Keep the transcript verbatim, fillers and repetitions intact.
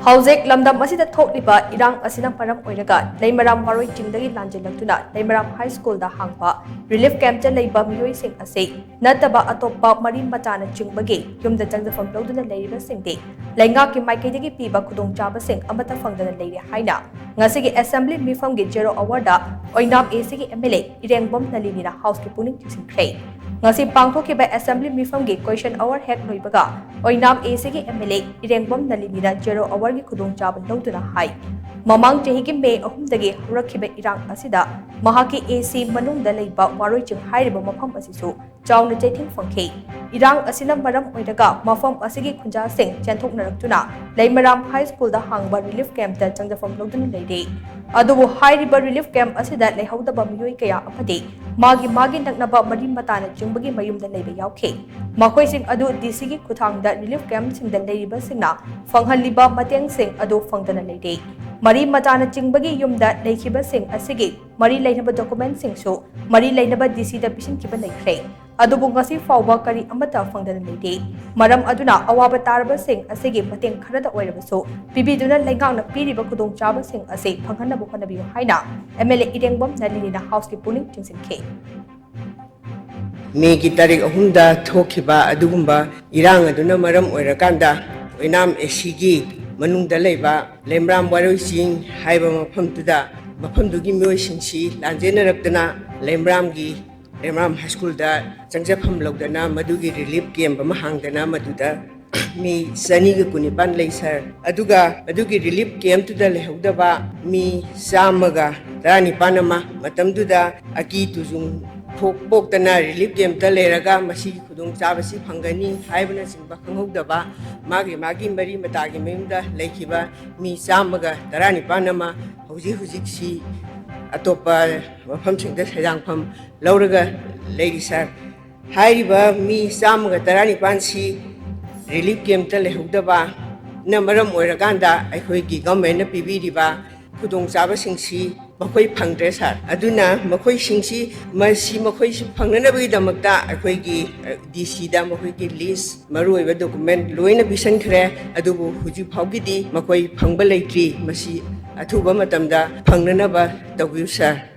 ꯍꯧꯖꯤꯛ ꯂꯝꯗꯝ ꯑꯁꯤꯗ ꯊꯣꯛꯂꯤꯕ ꯏꯔꯥꯡ ꯑꯁꯤꯅ ꯃꯔꯝ ꯑꯣꯏꯔꯒ ꯂꯩꯃꯔꯥꯝ ꯋꯥꯔꯣꯏ ꯆꯤꯡꯗꯒꯤ ꯂꯥꯟꯖꯦꯜꯂꯛꯇꯨꯅ ꯂꯩꯃꯔꯥꯝ ꯍꯥꯏ ꯁ꯭ꯀꯨꯜꯗ ꯍꯥꯡꯕ ꯔꯤꯂꯤꯐ ꯀꯦꯝꯞꯇ ꯂꯩꯕ ꯃꯤꯑꯣꯏꯁꯤꯡ ꯑꯁꯤ ꯅꯠꯇꯕ ꯑꯇꯣꯞꯄ ꯃꯔꯤ ꯃꯇꯥꯅ ꯆꯤꯡꯕꯒꯤ ꯌꯨꯝꯗ ꯆꯪꯖꯐꯝ ꯂꯧꯗꯨꯅ ꯂꯩꯔꯤꯕꯁꯤꯡꯗꯤ ꯂꯩꯉꯥꯛꯀꯤ ꯃꯥꯏꯀꯩꯗꯒꯤ ꯄꯤꯕ ꯈꯨꯗꯣꯡꯆꯥꯕꯁꯤꯡ ꯑꯃꯠꯇ ꯐꯪꯗꯅ ꯂꯩꯔꯦ ꯍꯥꯏꯅ ꯉꯁꯤꯒꯤ ꯑꯦꯁꯦꯝꯕ꯭ꯂꯤ ꯃꯤꯐꯝꯒꯤ ꯖꯦꯔꯣ ꯑꯋꯥꯔꯗ ꯑꯣꯏꯅꯥꯝ ꯑꯦꯁꯤꯒꯤ ꯑꯦꯝ ꯑꯦꯜ ꯑꯦ ꯏꯔꯦꯡꯕꯝ ꯅꯂꯤꯅꯤꯅ ꯍꯥꯎꯁꯀꯤ ꯄꯨꯛꯅꯤꯡ ꯆꯤꯡꯁꯤꯟꯈ꯭ꯔꯦ꯫ ꯉꯁꯤ ꯄꯥꯡꯊꯣꯛꯈꯤꯕ ꯑꯦꯁꯦꯝꯕ꯭ꯂꯤ ꯃꯤꯐꯝꯒꯤ ꯀꯣꯏꯁꯟ ꯑꯋꯥꯔ ꯍꯦꯛ ꯂꯣꯏꯕꯒ ꯑꯣꯏꯅꯥꯝ ꯑꯦꯁꯤꯒꯤ M L A Irengbam ꯅꯂꯤꯅꯤꯅ zero ꯑꯋꯥꯔꯒꯤ ꯈꯨꯗꯣꯡꯆꯥꯕ ꯂꯧꯗꯨꯅ ꯍꯥꯏ, ꯃꯃꯥꯡ ꯆꯍꯤꯒꯤ ꯃꯦ ꯑꯍꯨꯝꯗꯒꯤ ꯍꯧꯔꯛꯈꯤꯕ ꯏꯔꯥꯡ ꯑꯁꯤꯗ ꯃꯍꯥꯛꯀꯤ ꯑꯦꯁꯤ ꯃꯅꯨꯡꯗ ꯂꯩꯕ ꯋꯥꯔꯣꯏꯆꯤꯡ ꯍꯥꯏꯔꯤꯕ ꯃꯐꯝ ꯑꯁꯤꯁꯨ ꯆꯥꯎꯅ ꯆꯩꯊꯦꯡ ꯐꯪꯈꯤ꯫ ꯏꯔꯥꯡ ꯑꯁꯤꯅ ꯃꯔꯝ ꯑꯣꯏꯔꯒ ꯃꯐꯝ ꯑꯁꯤꯒꯤ ꯈꯨꯟꯖꯥꯁꯤꯡ ꯆꯦꯟꯊꯣꯛꯅꯔꯛꯇꯨꯅ ꯂꯩꯃꯔꯥꯝ ꯍꯥꯏ ꯁ꯭ꯀꯨꯜꯗ ꯍꯥꯡꯕ ꯔꯤꯂꯤꯐ ꯀꯦꯝꯞꯇ ꯆꯪꯖꯐꯝ ꯂꯧꯗꯨꯅ ꯂꯩꯔꯦ꯫ ꯑꯗꯨꯕꯨ ꯍꯥꯏꯔꯤꯕ ꯔꯤꯂꯤꯐ ꯀꯦꯝꯞ ꯑꯁꯤꯗ ꯂꯩꯍꯧꯗꯕ ꯃꯤꯑꯣꯏ ꯀꯌꯥ ꯑꯃꯗꯤ ꯃꯥꯒꯤ ꯃꯥꯒꯤ ꯅꯛꯅꯕ ꯃꯔꯤ ꯃꯇꯥꯅ ꯆꯤꯡꯕꯒꯤ ꯃꯌꯨꯝꯗ ꯂꯩꯕ ꯌꯥꯎꯈꯤ꯫ ꯃꯈꯣꯏꯁꯤꯡ ꯑꯗꯨ ꯗꯤ ꯁꯤꯒꯤ ꯈꯨꯠꯊꯥꯡꯗ ꯔꯤꯂꯤꯐ ꯀꯦꯝꯞꯁꯤꯡꯗ ꯂꯩꯔꯤꯕꯁꯤꯡꯅ ꯐꯪꯍꯜꯂꯤꯕ ꯃꯇꯦꯡꯁꯤꯡ ꯑꯗꯨ ꯐꯪꯗꯅ ꯂꯩꯔꯦ꯫ ꯃꯔꯤ ꯃꯇꯥꯅ ꯆꯤꯡꯕꯒꯤ ꯌꯨꯝꯗ ꯂꯩꯈꯤꯕꯁꯤꯡ ꯑꯁꯤꯒꯤ ꯃꯔꯤ ꯂꯩꯅꯕ ꯗꯣꯀꯨꯃꯦꯟꯠꯁꯤꯡꯁꯨ ꯃꯔꯤ ꯂꯩꯅꯕ ꯗꯤ ꯁꯤꯗ ꯄꯤꯁꯤꯟꯈꯤꯕ ꯂꯩꯈ꯭ꯔꯦ꯫ ꯑꯗꯨꯕꯨ ꯉꯁꯤ ꯐꯥꯎꯕ ꯀꯔꯤ ꯑꯃꯠꯇ ꯐꯪꯗꯅ ꯂꯩꯔꯤ꯫ ꯃꯔꯝ ꯑꯗꯨꯅ ꯑꯋꯥꯕ ꯇꯥꯔꯕꯁꯤꯡ ꯑꯁꯤꯒꯤ ꯃꯇꯦꯡ ꯈꯔꯗ ꯑꯣꯏꯔꯕꯁꯨ ꯄꯤꯕꯤꯗꯨꯅ ꯂꯩꯉꯥꯛꯅ ꯄꯤꯔꯤꯕ ꯈꯨꯗꯣꯡꯆꯥꯕꯁꯤꯡ ꯑꯁꯤ ꯐꯪꯍꯟꯅꯕ ꯍꯣꯠꯅꯕꯤꯌꯨ ꯍꯥꯏꯅ ꯑꯦꯝ ꯑꯦꯜ ꯑꯦ ꯏꯔꯦꯡꯕꯝ ꯅꯂꯤꯅꯤꯅ ꯍꯥꯎꯁꯀꯤ ꯄꯨꯛꯅꯤꯡ ꯆꯤꯡꯁꯤꯟꯈꯤ꯫ ꯃꯦꯒꯤ ꯇꯥꯔꯤꯛ ꯑꯍꯨꯝꯗ ꯊꯣꯛꯈꯤꯕ ꯑꯗꯨꯒꯨꯝꯕ ꯏꯔꯥꯡ ꯑꯗꯨꯅ ꯃꯔꯝ ꯑꯣꯏꯔꯀꯥꯟꯗ ꯑꯣꯏꯅꯥꯝ ꯑꯦꯁꯤꯒꯤ ꯃꯅꯨꯡꯗ ꯂꯩꯕ ꯂꯩꯃꯔꯥꯝ ꯋꯥꯔꯣꯏ ꯆꯤꯡ ꯍꯥꯏꯕ ꯃꯐꯝꯗꯨꯗ ꯃꯐꯝꯗꯨꯒꯤ ꯃꯤꯑꯣꯏꯁꯤꯡꯁꯤ ꯂꯥꯟꯖꯦꯟꯅꯔꯛꯇꯅ ꯂꯩꯃꯔꯥꯝꯒꯤ ꯂꯩꯃꯔꯥꯝ ꯍꯥꯏ ꯁ꯭ꯀꯨꯜꯗ ꯆꯪꯖꯐꯝ ꯂꯧꯗꯅ ꯃꯗꯨꯒꯤ ꯔꯤꯂꯤꯐ ꯀꯦꯝꯞ ꯑꯃ ꯍꯥꯡꯗꯅ ꯃꯗꯨꯗ ꯃꯤ ꯆꯅꯤꯒ ꯀꯨꯟꯅꯤꯄꯥꯟ ꯂꯩ ꯁꯥꯔ꯫ ꯑꯗꯨꯒ ꯑꯗꯨꯒꯤ ꯔꯤꯂꯤꯐ ꯀꯦꯝꯞꯇꯨꯗ ꯂꯩꯍꯧꯗꯕ ꯃꯤ ꯆꯥꯝꯃꯒ ꯇꯔꯥꯅꯤꯄꯥꯟ ꯑꯃ ꯃꯇꯝꯗꯨꯗ ꯑꯀꯤ ꯇꯨꯖꯨꯡ ꯊꯣꯛ ꯄꯣꯛꯇꯅ ꯔꯤꯂꯤꯐ ꯀꯦꯝꯞꯇ ꯂꯩꯔꯒ ꯃꯁꯤꯒꯤ ꯈꯨꯗꯣꯡꯆꯥꯕꯁꯤ ꯐꯪꯒꯅꯤ ꯍꯥꯏꯕꯅꯆꯤꯡꯕ ꯈꯪꯍꯧꯗꯕ ꯃꯥꯒꯤ ꯃꯥꯒꯤ ꯃꯔꯤ ꯃꯇꯥꯒꯤ ꯃꯌꯨꯝꯗ ꯂꯩꯈꯤꯕ ꯃꯤ ꯆꯥꯝꯃꯒ ꯇꯔꯥꯅꯤꯄꯥꯟ ꯑꯃ ꯍꯧꯖꯤꯛ ꯍꯧꯖꯤꯛꯁꯤ ꯑꯇꯣꯞꯄ ꯃꯐꯝꯁꯤꯡꯗ ꯁꯩꯗꯥꯡꯐꯝ ꯂꯧꯔꯒ ꯂꯩꯔꯤ ꯁꯥꯔ꯫ ꯍꯥꯏꯔꯤꯕ ꯃꯤ ꯆꯥꯝꯃꯒ ꯇꯔꯥꯅꯤꯄꯥꯟꯁꯤ ꯔꯤꯂꯤꯐ ꯀꯦꯝꯞꯇ ꯂꯩꯍꯧꯗꯕꯅ ꯃꯔꯝ ꯑꯣꯏꯔꯀꯥꯟꯗ ꯑꯩꯈꯣꯏꯒꯤ ꯒꯚꯔꯟꯃꯦꯟꯠꯅ ꯄꯤꯕꯤꯔꯤꯕ ꯈꯨꯗꯣꯡꯆꯥꯕꯁꯤꯡꯁꯤ ꯃꯈꯣꯏ ꯐꯪꯗ꯭ꯔꯦ, ꯁꯥꯔ꯫ ꯑꯗꯨꯅ ꯃꯈꯣꯏꯁꯤꯡꯁꯤ, ꯃꯁꯤ ꯃꯈꯣꯏꯁꯤ ꯐꯪꯅꯅꯕꯒꯤꯗꯃꯛꯇ ꯑꯩꯈꯣꯏꯒꯤ, ꯑ, ꯗꯤ ꯁꯤꯗ ꯃꯈꯣꯏꯒꯤ ꯂꯤꯁ, ꯃꯔꯨꯑꯣꯏꯕ ꯗꯣꯀꯨꯃꯦꯟ ꯂꯣꯏꯅ ꯄꯤꯁꯤꯟꯈ꯭ꯔꯦ꯫ ꯑꯗꯨꯕꯨ ꯍꯧꯖꯤꯛ ꯐꯥꯎꯒꯤꯗꯤ ꯃꯈꯣꯏ ꯐꯪꯕ ꯂꯩꯇ꯭ꯔꯤ꯫ ꯃꯁꯤ ꯑꯊꯨꯕ ꯃꯇꯝꯗ ꯐꯪꯅꯅꯕ ꯇꯧꯕꯤꯌꯨ, ꯁꯥꯔ꯫